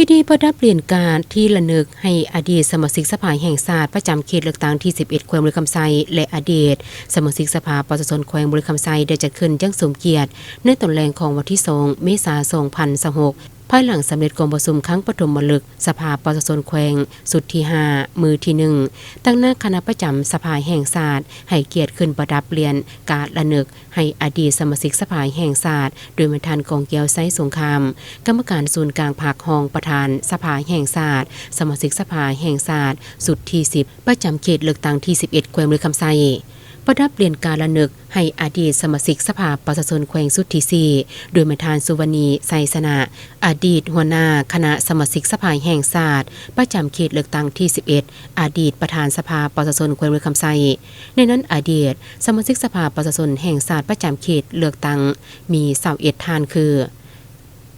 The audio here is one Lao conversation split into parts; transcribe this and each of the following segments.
ພິທີປະດັບຫຼຽນກາທີ່ລະນຶກໃຫ້ອະດີດສະມາຊິກສະພາແຫ່ງຊາດປະຈຳເຂດເລືອກຕັ້ງທີສິບເອັດ ແຂວງບໍລິຄຳໄຊ ແລະ ອະດີດສະມາຊິກສະພາປະຊາຊົນແຂວງບໍລິຄຳໄຊ ໄດ້ຈັດຂຶ້ນຢ່າງສົມກຽດໃນຕອນແລງຂອງວັນທີສອງ ເມສາ ສອງພັນຊາວຫົກ ພາຍຫຼັງສຳເລັດກອງປະຊຸມຄັ້ງປະຖົມມະລຶກສະພາປະຊາຊົນແຂວງຊຸດທີຫ້າ ມື້ທີໜຶ່ງ ຕາງໜ້າຄະນະປະຈຳສະພາແຫ່ງຊາດ ໃຫ້ກຽດຂຶ້ນປະດັບຫຼຽນກາລະນຶກ ໃຫ້ອະດີດສະມາຊິກສະພາແຫ່ງຊາດ ໂດຍແມ່ນທ່ານ ກອງແກ້ວ ໄຊສົງຄາມ ກຳມະການສູນກາງພັກ, ຮອງປະທານສະພາແຫ່ງຊາດ, ສະມາຊິກສະພາແຫ່ງຊາດຊຸດທີສິບ ປະຈຳເຂດເລືອກຕັ້ງທີສິບເອັດ ແຂວງບໍລິຄຳໄຊ. ປະດັບຫຼຽນກາລະນຶກໃຫ້ອະດີດສະມາຊິກສະພາປະຊາຊົນແຂວງຊຸດທີສີ່ ໂດຍແມ່ນທ່ານ ສຸວັນນີ ໄຊຊະນະ ອະດີດຫົວໜ້າຄະນະສະມາຊິກສະພາແຫ່ງຊາດ ປະຈຳເຂດເລືອກຕັ້ງທີສິບເອັດ ອະດີດປະທານສະພາປະຊາຊົນແຂວງບໍລິຄຳໄຊ. ໃນນັ້ນອະດີດສະມາຊິກສະພາປະຊາຊົນແຫ່ງຊາດປະຈຳເຂດເລືອກຕັ້ງມີຊາວເອັດທ່ານຄື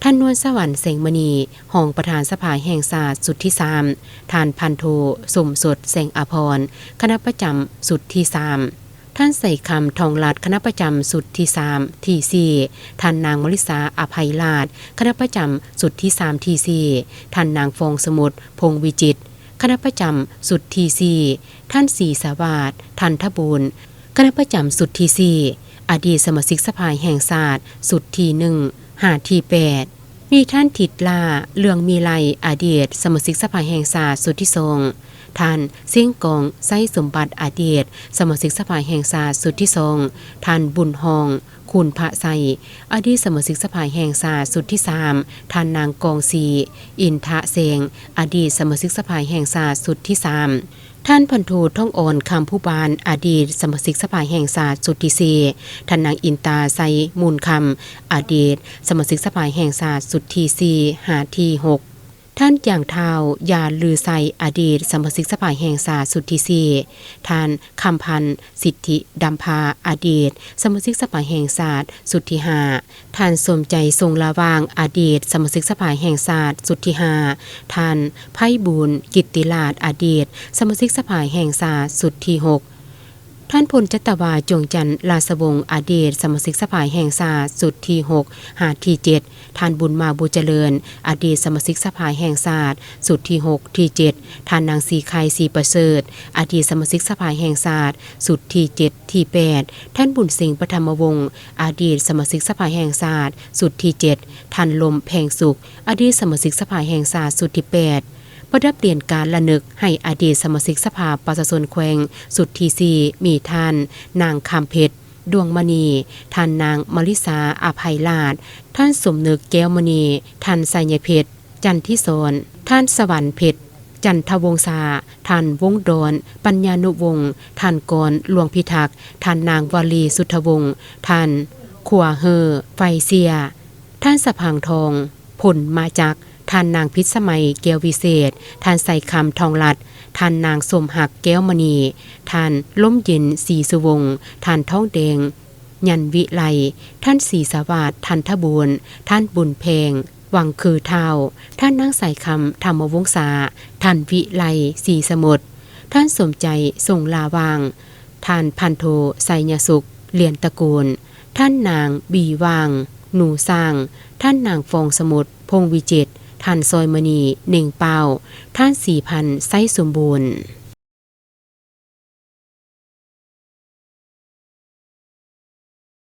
ທ່ານ ນວນສະຫວັນ ແສງມະນີ ຮອງປະທານສະພາແຫ່ງຊາດຊຸດທີສາມ, ທ່ານ ພັນໂທ ສົມສົດ ແສງອາພອນ ຄະນະປະຈຳຊຸດທີສາມ, ທ່ານ ໄຊຄຳ ທອງລັດ ຄະນະປະຈຳຊຸດທີສາມ ທີສີ່, ທ່ານ ນາງ ມະລິສາ ອະໄພລາດ ຄະນະປະຈຳຊຸດທີສາມ ທີສີ່, ທ່ານ ນາງ ຟອງສະໝຸດ ພົງວິຈິດ ຄະນະປະຈຳຊຸດທີສີ່, ທ່ານ ສີສະຫວາດ ທັນທະບູນ ຄະນະປະຈຳຊຸດທີສີ່, ອະດີດສະມາຊິກສະພາແຫ່ງຊາດຊຸດທີໜຶ່ງ ຫາທີແປດ, ມີທ່ານ ທິດຫຼ້າ ເລື່ອງມີໄລ ອະດີດສະມາຊິກສະພາແຫ່ງຊາດຊຸດທີສອງ, ທ່ານ ເຊງກອງ ໄຊສົມບັດ ອະດີດສະມາຊິກສະພາແຫ່ງຊາດຊຸດທີສອງ, ທ່ານ ບຸນຮອງ ຄູນພະໄຊ ອະດີດສະມາຊິກສະພາແຫ່ງຊາດຊຸດທີສາມ, ທ່ານ ນາງ ກອງສີ ອິນທະແສງ ອະດີດສະມາຊິກສະພາແຫ່ງຊາດຊຸດທີສາມ, ທ່ານ ພັນໂທ ທອງອ່ອນ ຄຳພູບານ ອະດີດສະມາຊິກສະພາແຫ່ງຊາດຊຸດທີສີ່, ທ່ານ ນາງ ອິນຕາ ໄຊມູນຄຳ ອະດີດສະມາຊິກສະພາແຫ່ງຊາດຊຸດທີສີ່ ຫາທີຫົກ, ທ່ານ ຢ່າງທ້າວ ຢາລືໄຊ ອະດີດສະມາຊິກສະພາແຫ່ງຊາດຊຸດທີສີ່, ທ່ານ ຄຳພັນ ສິດທິດຳພາ ອະດີດສະມາຊິກສະພາແຫ່ງຊາດຊຸດທີຫ້າ, ທ່ານ ສົມໃຈ ຊົງລາວາງ ອະດີດສະມາຊິກສະພາແຫ່ງຊາດຊຸດທີຫ້າ, ທ່ານ ໄພບູນ ກິດຕິລາດ ອະດີດສະມາຊິກສະພາແຫ່ງຊາດຊຸດທີຫົກ, ທ່ານ ພົນຈັດຕະວາ ຈວງຈັນ ລາຊະວົງ ອະດີດສະມາຊິກສະພາແຫ່ງຊາດຊຸດທີຫົກ ຫາທີເຈັດ, ທ່ານ ບຸນມາ ບຸດຈະເລີນ ອະດີດສະມາຊິກສະພາແຫ່ງຊາດຊຸດທີຫົກ ທີເຈັດ, ທ່ານ ນາງ ສີໄຄ ສີປະເສີດ ອະດີດສະມາຊິກສະພາແຫ່ງຊາດຊຸດທີເຈັດ ທີແປດ, ທ່ານ ບຸນເສັງ ປະຖຳມະວົງ ອະດີດສະມາຊິກສະພາແຫ່ງຊາດຊຸດທີເຈັດ, ທ່ານ ລົມ ແພງສຸກ ອະດີດສະມາຊິກສະພາແຫ່ງຊາດຊຸດທີແປດ. ປະດັບຫຼຽນກາລະນຶກໃຫ້ອະດີດສະມາຊິກສະພາປະຊາຊົນແຂວງຊຸດທີສີ່ ມີທ່ານ ນາງ ຄຳເພັດ ດວງມະນີ, ທ່ານ ນາງ ມະລິສາ ອະໄພລາດ, ທ່ານ ສົມນຶກ ແກ້ວມະນີ, ທ່ານ ໄຊຍະເພັດ ຈັນທິສອນ, ທ່ານ ສະຫວັນເພັດ ຈັນທະວົງສາ, ທ່ານ ວົງດອນ ປັນຍານຸວົງ, ທ່ານ ກອນ ຫຼວງພິທັກ, ທ່ານ ນາງ ວາລີ ສຸດທະວົງ, ທ່ານ ຂົວເຮີ ໄຟເຊຍ, ທ່ານ ສະພັງທອງ ພົນມາຈັກ, ທ່ານນາງ ພິດສະໄໝ ແກ້ວວິເສດ, ທ່ານ ໄຊຄຳ ທອງລັດ, ທ່ານນາງ ສົມຮັກ ແກ້ວມະນີ, ທ່ານ ລົມເຢັນ ສີສຸວົງ, ທ່ານ ທອງແດງ ຍັນວິໄລ, ທ່ານ ສີສະຫວາດ ທັນທະບູນ, ທ່ານ ບຸນແພງ ວັງຄືທ້າວ, ທ່ານນາງ ສາຍຄຳ ທຳມະວົງສາ, ທ່ານ ວິໄລ ສີສະໝົດ, ທ່ານ ສົມໃຈ ສົງລາວາງ, ທ່ານ ພັນໂທ ໄຊຍະສຸກ ລຽນຕະກູນ, ທ່ານນາງ ບີຫວ່າງ ໜູຊ້າງ, ທ່ານນາງ ຟອງສະໝຸດ ພົງວິຈິດ, ທ່ານ ຊອຍມະນີ ເນັ່ງປ້າວ, ທ່ານ ສີພັນ ໄຊສົມບູນ.